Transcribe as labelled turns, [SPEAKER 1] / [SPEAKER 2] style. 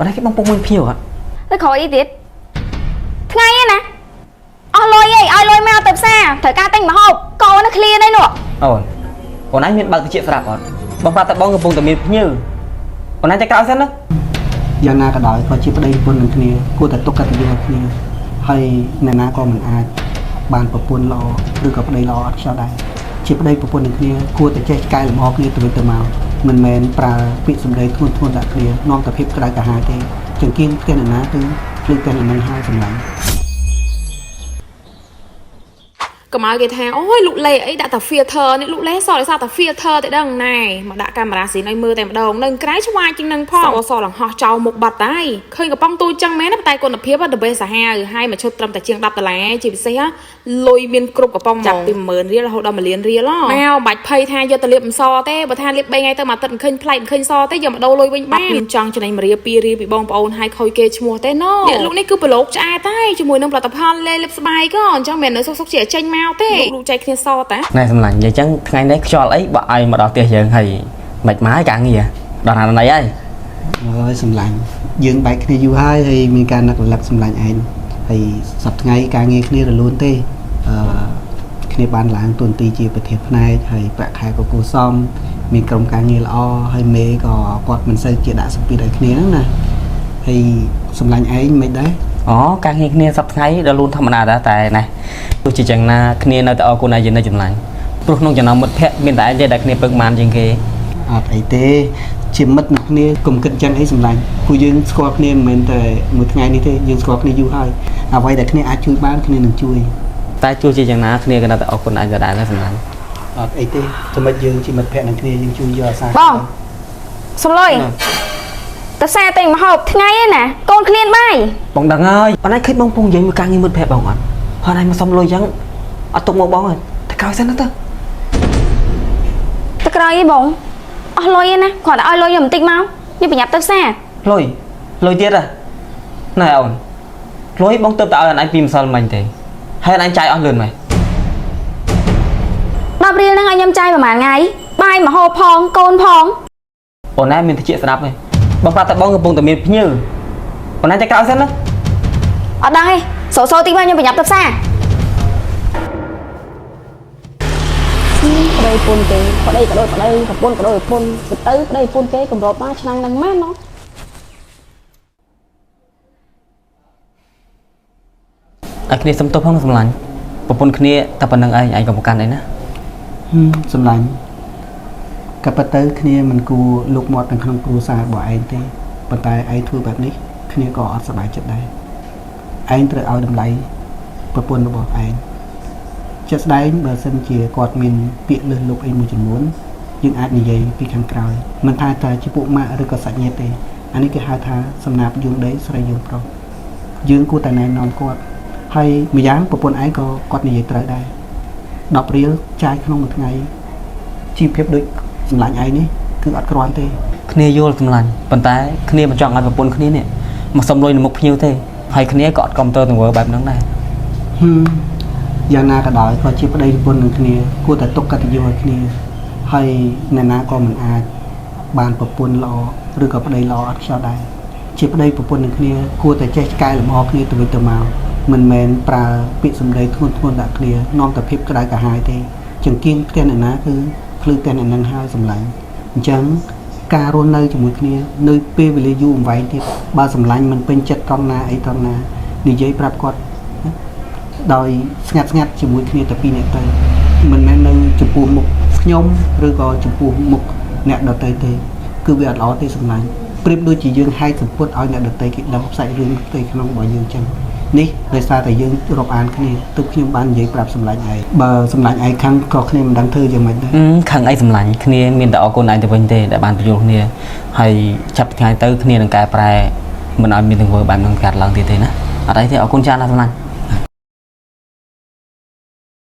[SPEAKER 1] ប៉ុន្តែគេបងពុកមួយភ្ញៀវអត់
[SPEAKER 2] ទៅក្រោយអីទៀតថ្ងៃឯណាអស់លុយឯងឲ្យលុយមកទៅផ្សារត្រូវការទិញម្ហូបកូននៅឃ្លានឯនោះ
[SPEAKER 1] អូនអូនឯងមានបើកតិចស្រាប់អត់បងប្រាប់តែបងកំពុងតែមានភ្ញៀវអូនឯងតែក្រោយសិនណា
[SPEAKER 3] យ៉ាងណាក៏ដោយក៏ជាប្តីប្រពន្ធនឹងគ្នាគួរតែទុកកតញ្ញូឲ្យគ្នាហើយអ្នកណាក៏មិនអាចបានប្រពន្ធល្អឬក៏ប្តីល្អអត់ខ្ចោះដែរជាប្តីប្រពន្ធនឹងគ្នាគួរតែចេះកែលម្អគ្នាទៅវិញទៅមកមិនមែនប្រើពាក្យសម្ដីធ្ងន់ធ្ងរដាក់គ្នានាំតែភាពក្តៅក្រហាយទេចង្គៀងផ្ទះអ្នកណាគឺភ្លឺផ្ទះអ្នកនឹងហើយសម្លាញ់
[SPEAKER 4] កុំឲ្យគេថាអូយលុកលេអីដាក់តែ filter នេះលុកលេសដោយសារតែ filter តែដឹងណែមកដាក់កាមេរ៉ាស៊ីនឲ្យមើលតែម្ដងនឹងក្រៅឆ្វាយជាងនឹងផងសសលង្ហោះចោលមុខបាត់ហើយឃើញកំប៉ុងទូចចឹងមែនណាតែគុណភាពទៅបេសាហាវហើយមួយឈុតត្រឹមតែជាង10ដុល្លារជាពិសេសលុយមានគ្រប់កំប៉ុងចាប់ពី10000រៀលរហូតដល់1លានរៀលមកបាច់ភ័យថាយកទៅលាបអម្សទេបើថាលាប3ថ្ងៃទៅមួយអាទិត្យមិនឃើញប្លែកមិនឃើញសទេយកមកដូរលុយវិញបានមានចង់ចំណេញ1រៀល2រៀលពីបងប្អូនហើយខូចគេឈ្មោះទេណូអ្នកលុកនេះគឺប្រឡូកឆ្អែតហើយជាមួយនឹងផលិតផលលេលាបស្បែកក៏អញ្ចឹងមិនមែននៅសុកសុកជាចេញមកទេលុកចែកគ្នាសតា
[SPEAKER 1] ណែសម្លាញ់និយាយចឹងថ្ងៃនេះខ្យល់អីបើឲ្យមកដល់ផ្ទះយើងហើយមិនមកហើយការងារដល់ណាដល់ណីហើយ
[SPEAKER 3] អើយសម្លាញ់យើងបែកគ្នាយូរហើយហើយមានការនឹករលឹកសម្លាញ់ឯងហើយសប្តាហ៍ថ្ងៃការងារគ្នារលូនទេអឺគ្នាបានឡើងទួនាទីជាប្រធានផ្នែកហើយប្រាក់ខែក៏គួរសមមានក្រុមការងារល្អហើយមេក៏គាត់មិនសូវជាដាក់សម្ពាធឲ្យគ្នាហ្នឹងណាហើយសម្លាញ់ឯងមិនដែរ
[SPEAKER 1] អូការងារគ្នាសប្តាហ៍ថ្ងៃដល់លូនធម្មតាដែរតែណែទោះជាចឹងណាគ្នានៅតែអរគុណឯងយើងនៅចម្លាញ់ព្រោះក្នុងចំណោមមិត្តភក្តិមានតែឯងទេដែលគ្នាពឹងបានជាងគេ
[SPEAKER 3] អត់អីទេជាមិត្តនឹងគ្នាកុំគិតចឹងអីសម្លាញ់ពួកយើងស្គាល់គ្នាមិនមែនតែមួយថ្ងៃនេះទេយើងស្គាល់គ្នាយូរហើយអ្វីដែលគ្នាអាចជួយបានគ្នានឹងជួយ
[SPEAKER 1] តែទោះជាយ៉ាងណាគ្នាក៏នៅតែអរគុណឯងដដែលដែរសម្លាញ់
[SPEAKER 3] អត់អីទេតែមិនយើងជាមិត្តភក្តិនឹងគ្នាយើងជួយយកអាសា
[SPEAKER 2] បងសុំលុយទៅផ្សារទិញម្ហូបថ្ងៃឯណាកូនឃ្លានបាយ
[SPEAKER 1] បងដឹងហើយប៉ុន្តែឃើញបងពងនិយាយមួយការងារមិត្តភក្តិបងអត់ហើយឯងមកសុំលុយចឹងអត់ទុកមកបងទេតែក្រោយសិនណាទៅ
[SPEAKER 2] ទៅក្រោយអីបងអស់លុយឯណាគ្រាន់តែឲ្យលុយខ្ញុំបន្តិចមកខ្ញុំប្រញាប់ទៅផ្សារ
[SPEAKER 1] លុយលុយទៀតហ៎ណែអូនលុយបងទៅតែឲ្យអនឯងពីម្សិលមិញទេហើយអនឯងចាយអស់លឿនម៉េច
[SPEAKER 2] 10រៀលហ្នឹងឲ្យខ្ញុំចាយប្រហែលថ្ងៃបាយម្ហូបផងកូនផង
[SPEAKER 1] អូនឯងមានតិចស្ដាប់ទេបងប្រាប់តែបងកំពុងតែមានភ្ញៀវអូនឯងតែក្រោយសិនណា
[SPEAKER 2] អត់ដឹងទេសូសូតិចមកខ្ញុំប្រញាប់ទៅផ្សារ
[SPEAKER 5] ប្តីប្រពន្ធគេប្តីក៏ដូចប្តីប្រពន្ធក៏ដូចប្រពន្ធទៅទៅប្តីប្រពន្ធគេកម្របបានឆ្នាំហ្នឹងមែនណោះ
[SPEAKER 1] ឲ្យគ្នាសុំទោសផងសម្លាញ់ប្រពន្ធគ្នាតែប៉ុណ្្នឹងឯងឯងកុំប្រកាន់អីណា
[SPEAKER 3] ហឹមសម្លាញ់ក៏ប៉ុន្តែគ្នាមិនគួរលុកមាត់នៅក្នុងគ្រួសាររបស់ឯងទេប៉ុន្តែឯងធ្វើបែបនេះគ្នាក៏អត់សប្បាយចិត្តដែរឯងត្រូវឲ្យតម្លៃប្រពន្ធរបស់ឯងជាក់ស្ដែងបើសិនជាគាត់មានពាក្យលើសលប់អីមួយចំនួនយើងអាចនិយាយពីខាងក្រោយមិនថាតែជាពួកម៉ាក់ឬក៏សាច់ញាតិទេអានេះគេហៅថាសំណាបយងដីស្រីយងប្រុសយើងគួរតែណែនាំគាត់ហើយម្យ៉ាងប្រពន្ធឯងក៏គាត់និយាយត្រូវដែរ 10រៀលចាយក្នុងមួយថ្ងៃជីវភាពដូចសម្លាញ់ឯងនេះគឺអត់គ្រាន់ទេ
[SPEAKER 1] គ្នាយល់សម្លាញ់ប៉ុន្តែគ្នាមិនចង់ឲ្យប្រពន្ធគ្នានេះមកសុំលុយនៅមុខភ្ញៀវទេហើយគ្នាក៏អត់គ្រប់គ្រងទង្វើបែបហ្នឹងដែរ
[SPEAKER 3] ហឹមយ៉ាងណាក៏ដោយក៏ជាប្តីប្រពន្ធនឹងគ្នាគួរតែទុកកតញ្ញូឲ្យគ្នាហើយអ្នកណាក៏មិនអាចបានប្រពន្ធល្អឬក៏ប្តីល្អអត់ខ្ចោះដែរជាប្តីប្រពន្ធនឹងគ្នាគួរតែចេះកែលម្អគ្នាទៅវិញទៅមកមិនមែនប្រើពាក្យសម្ដីធ្ងន់ធ្ងរដាក់គ្នានាំតែភាពក្តៅក្រហាយទេចង្គៀងផ្ទះអ្នកណាគឺភ្លឺផ្ទះអ្នកនឹងហើយសម្លាញ់អញ្ចឹងការរស់នៅជាមួយគ្នានៅពេលវេលាយូរអង្វែងទៀតបើសម្លាញ់មិនពេញចិត្តត្រង់ណាអីត្រង់ណានិយាយប្រាប់គាត់ ដោយស្ងាត់ស្ងាត់ជាមួយគ្នាតែពីរនាក់ទៅមិនមែននៅចំពោះមុខខ្ញុំឬក៏ចំពោះមុខអ្នកដទៃទេគឺវាអត់ល្អទេសម្លាញ់ប្រៀបដូចជាយើងហែកសម្ពុតឲ្យអ្នកដទៃគេដឹងផ្សាច់រឿងផ្ទៃក្នុងរបស់យើងចឹងនេះដោយសារតែយើងរាប់អានគ្នាទើបខ្ញុំបាននិយាយប្រាប់សម្លាញ់ឯងបើសម្លាញ់ឯងខាងក៏គ្នាមិនដឹងធ្វើយ៉ាងម៉េចដែរ
[SPEAKER 1] អឺខឹងអីសម្លាញ់គ្នាមានតែអរគុណឯងទៅវិញទេដែលបានបញ្យល់គ្នាហើយចាប់ពីថ្ងៃទៅគ្នានឹងកែប្រែមិនឲ្យមានទង្វើបែបហ្នឹងកើតឡើងទៀតទេណាអត់អីទេអរគុណច្រើនណាស់សម្លាញ់